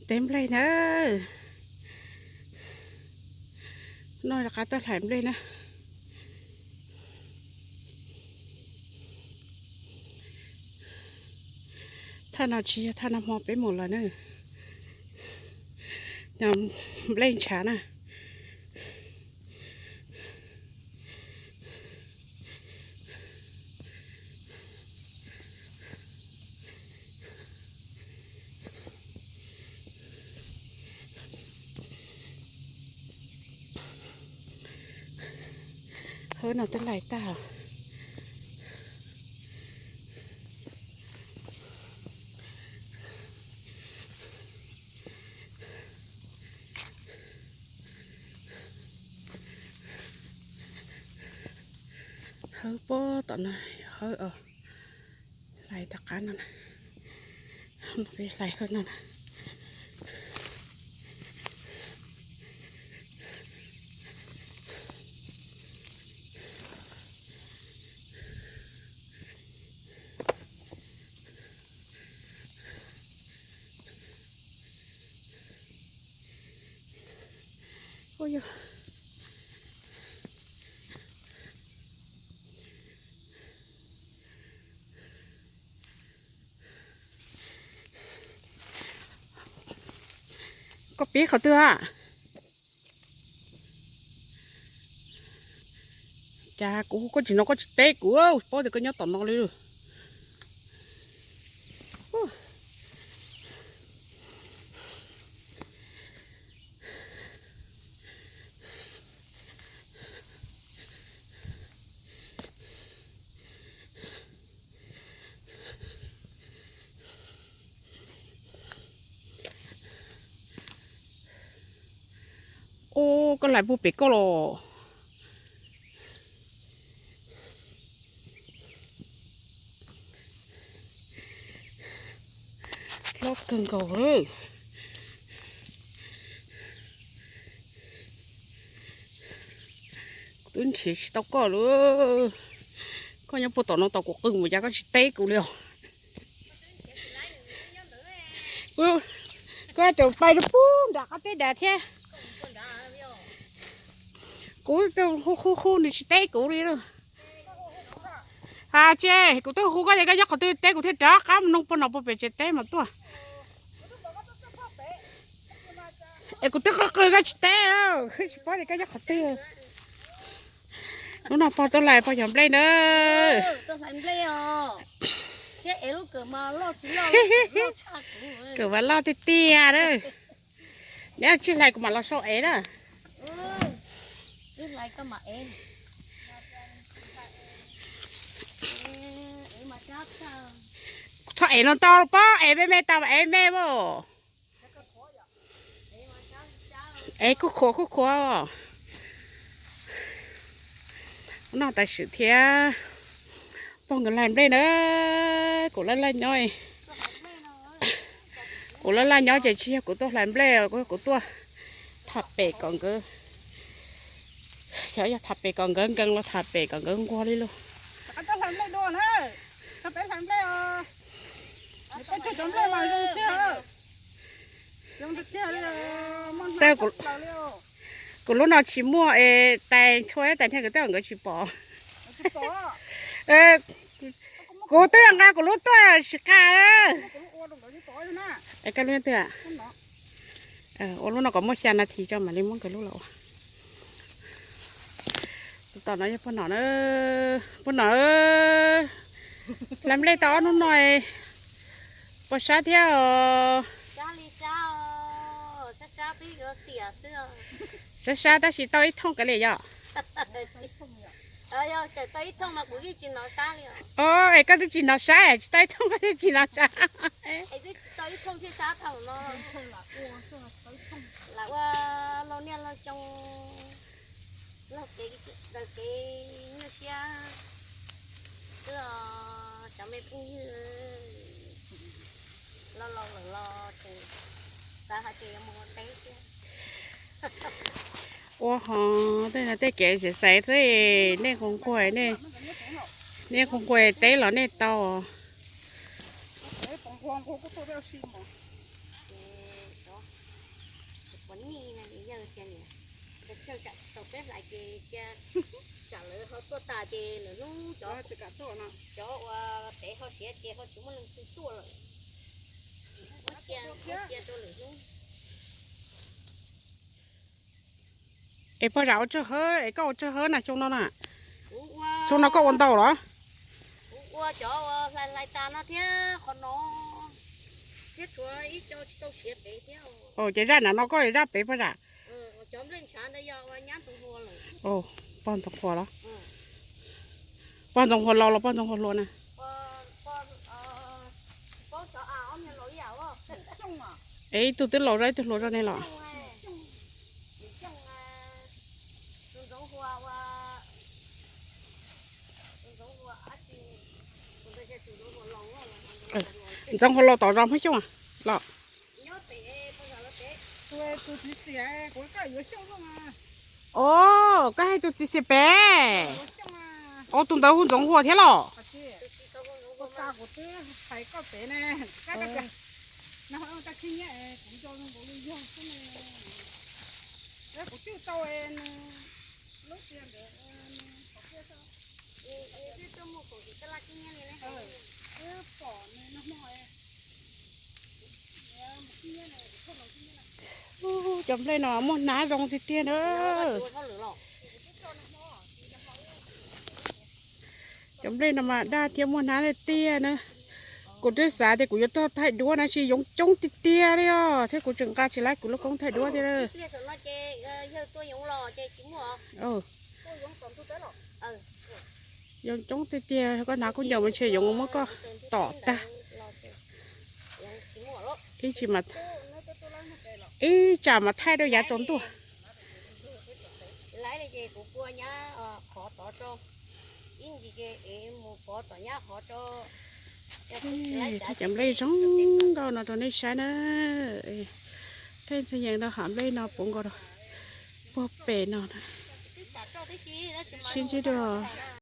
Teb nplej na. No rov qab tuaj hlais nplej na. Thaj no tsis yog thaj nag hmo peb mus lawm na. Nplej ntshav na. Hawb no twb laij tag. Hawb pob tom no, hawb os, hlais tom qab no na, peb hlais hawb no na. Ua yog koj pib qhov twg a? Cas kuv hu koj tsis hnov, koj tsis teb kuv, paub tias koj nyob tom no li. Ub, koj hlais puag pem koj los. Hlob kawg nkaus lawm. Kuv twb nrhiav tsis tau koj lawm. Koj nyob puag tom no tos kuv qw mus cas koj tsis teb kuv li os. Koj tus pais rau puag nram qab teb dav thiab. Kuv hu hu hu nws tsis teb kuv li lauj. Ha tse, kuv twb hu koj tias koj nyob qhov twg teb kuv thiaj rov qab mus noog puag no puag pem tsev teb mas tuaj. Es kuv twb qw qw koj tsis teb, tsis paub tias koj nyob qhov twg. Hnub no pog tuaj hlais pog cov nplej na. Kawm mas loj tiag tiag na. Neb tsis hlais kuv mam los sau ev na. Txhob ev no tau pob, ev me me tau mas ev me as. Ev kuj khuav kuj khuav. Noj tam sim thiab. Pog nkawd hlais nplej na. Kuv laj laj nyob, kuv laj laj nyob ces tsis yog kuv tuaj hlais nplej, kuv tuaj tham pem kom nkawd, xyov yog tham pem kom nkawd nkees los tham pem kom nkawd nquag li lauj. Kuv lub no tsis muaj es tais ntshua tais niag kwv tij nkawd tsis pom. Kuv twb nqa kuv lub tuaj tsis qa. Es koj lub twg? Ua lub no kom muaj xya nas this tso mam li muab nkawd lub los ua. Tus tom no yog pog nom na, pog nom. Hlais nplej tau ob hnub no, puas sab thiab os? Sab sab tab sis tau ib thooj kav liam yom. Es koj twb tsis hnov sab, tsis tau ib thooj koj twb tsis hnov sab. Lam ua laug niaj laug xyoo, laug kev daws kev nyuaj siab xwb os cov me phooj ywg. Laus laus lawm los tseem xav hais tias yuav mus ua teb thiab. Ua ho tej no tej kev xaiv xaiv xwb, nej nquag nquag, nej nquag nquag teb los nej tau. Ces rov Tau peb hlais ces cia, tsam lawv ho tuaj tas ces lwm hnub cov, cov uas pem ho siav ces ho tsis muaj leej twg tuaj lawm. Cia, cia rau lwm hnub. Es pog zam ua tsawg hawb es koj ua tsawg hawb na xyoo no na? Xyoo no koj ua ntau los? Kuv ua cov uas hlais hlais tas no thiab qhov no, thiab tshuav ib co tsis tau siav pem thiab. Ces zaj nram no koj zaj pem pog zam? Pog Ntxoov Qhuas los? Pog Ntxoov Qhuas laus los pog Ntxoov Qhuas hluas na? Es ib tug twb laus zog ib tug hluas zog ne los? Ntxoov Qhuas laus tom zos Hmoob Xyooj los? Os, koj hais tus txiv xiam pem. Os, tus ntawd hu Ntxoov Qhuas thiab los? Ub, cov nplej no muaj hnab zoo tiag tiag na. Cov nplej no mas daj thiab muaj hnab tiag tiag na. Kuv twb xav tias kuv yuav tuaj thaij duab na, tab sis yoov coob tiag tiag li os, thiab kuv tseem nqa tsis laib kuv lub koob thaij duab thiab. Yoov coob tiag tiag, koj hnav khaub ncaws mas ntshe yoov muab koj tom tag. Ib tsam mas thaij rau yav tsaus ntuj. Thaij cov nplej zoo nkauj no rau nej saib na. Thaij ntxhee yees rau hav nplej no puv nkaus rau puag pem no. Sib ntsib dua.